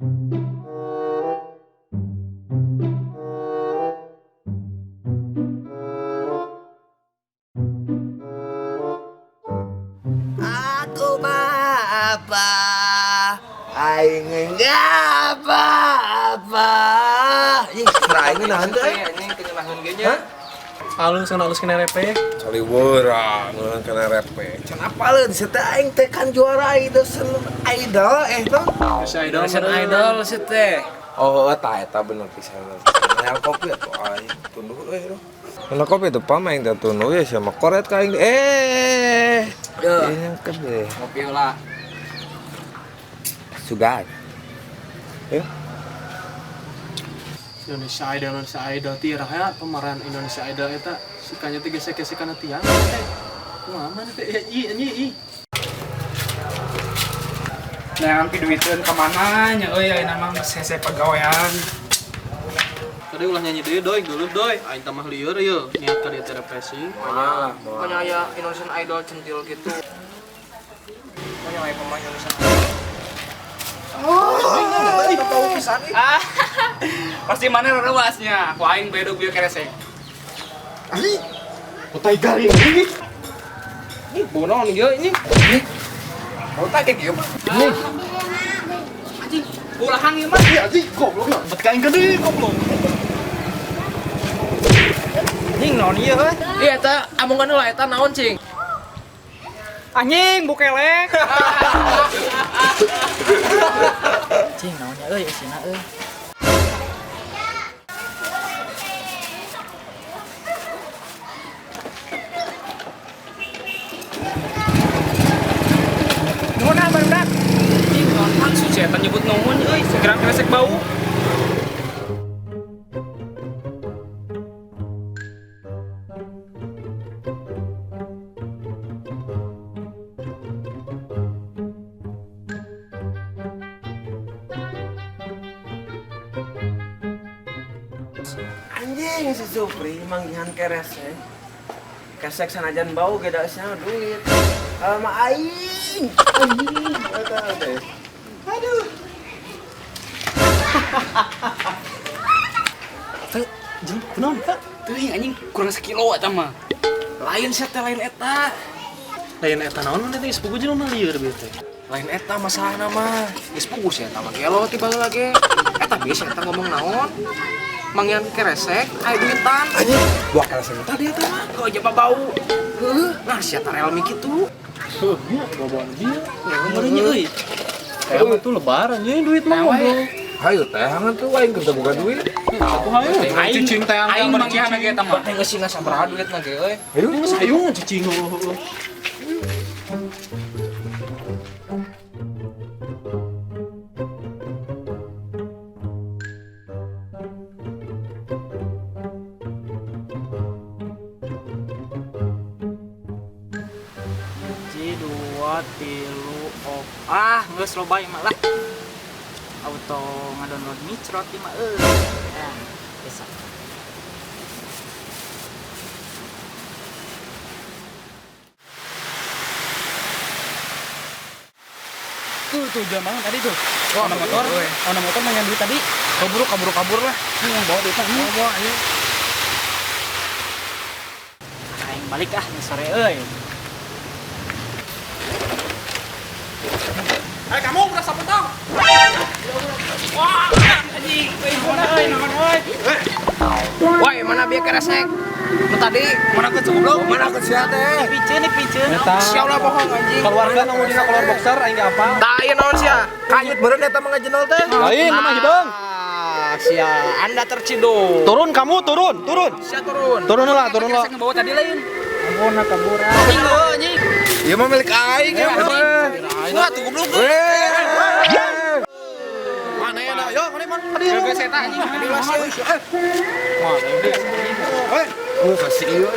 Aku mah apa? Aing enggak apa-apa. Ih, aing nahan teh. Anjing kenyalahan ge nya. Alus kena alus kena repe. Caliwera, ngeunan kana repe. Can apaleun si teh aing teh kan juara Indonesian Idol eh tuh. Si idol. Indonesian Idol sih teh. Oh, eta eta bener pisan. Hayang kopi atuh aing tunduh euy lu. Mana kopi tuh pam aing teh tunduh ya sama koret ka aing. Eh. Duh. Ini nyangkep deh. Ngopi heula. Sugan. Ya. Indonesia Idol, Indonesia Idol tirah ya pemeran Indonesia Idol eta sukanya teh gesek-gesekan tiang teh. Kumaha mana teh? Ya, ih anjing ih. Nah, ampi duiteun ka mana nya euy ayeuna mah geus hese pagawean. Tadi ulah nyanyi deui doy, geuleuh doy. Aing tambah lieur yeuh, niat ka dieu teh refreshing. Pokoknya aya Indonesian Idol centil gitu. Pokoknya aya pemain Indonesian Idol. Tahu pisan ih. Ah, pasti mana reuasnya. Ku aing bedog bieu keresek. Otai garing ini. Ih, bau naon ieu ini? Mau tak kayak kieu mah. Anjing, ulahang ieu mah. Iya anjing goblok lah. Bet ka aing gede goblok. Anjing naon ieu euy? Iya eta amongan heula eta naon cing? Anjing, bukelek. Cing naonnya euy isina euy. Nuhun ah barudak. Anjing, naon si eta nyebut nuhun euy, segera keresek bau. Anjing si Supri manggihan keresek. Kesek sanajan bau ge da eusnya duit. Kalau mah aing. Anjing eta teh. Aduh. Teh, jeung kunaon teh? Teuing anjing kurang sekilo eta mah. Lain sia teh lain eta. Lain eta naon mana teh geus puguh jelema lieur bieu teh. Lain eta masalahna mah. Geus puguh sia eta mah gelo ti baheula ge. Eta bieu sia eta ngomong naon? Manggihan keresek, aya duitan. Anjing, buah keresek tadi eta mah. Kok aja bau. Heuh, nah sia eta realmi kitu. Heuh, nya bawaan dia. Meureun euy. Kayak mah tuh lebaran nya duit mah ngobrol. Hayu teh hangan tuh aing keur teu boga duit. Aku hayu. Aing Cicing teh aing manggihan ge eta mah. Teh geus sina sabaraha duitna ge euy. Hayu. Geus hayu cicing heuh. Hiji, dua, tilu, op. Ah, geus loba ieu mah lah. Auto ngadownload microt ieu mah euy. Nah, bisa. Tuh tuh jaman tadi tuh. Wah, ona motor, ona motor nanya duit tadi. Kabur kabur kabur lah. Ini yang bawa duitnya. Ini bawa ini. Aing balik ah nih sore euy. Eh kamu udah sapotong. Wah, anjing, euy mana euy, naon euy. Woi, mana bieu keresek? Nu tadi Mana ke goblok? Mana ke sia teh? Piceun nih piceun. Eta. sia ulah bohong anjing. Keluarga nu dina keluar boxer aing ge apa? Tah ieu naon sia? Kayut meureun eta mah ngajenol teh. Lain mah hideung. Ah, sia, Anda terciduk. Turun kamu, turun, turun. Sia turun. Turun lah, turun lah. Keresek ngebawa tadi lain. Ampun kaburan. Anjing euy, anjing. Ieu mah milik aing ya mah. Wah, tuh goblok. Mana ya dah? Yo, mana mana? Tadi Geus eta anjing. Tadi lah sia. Hei, oh kasih ieu.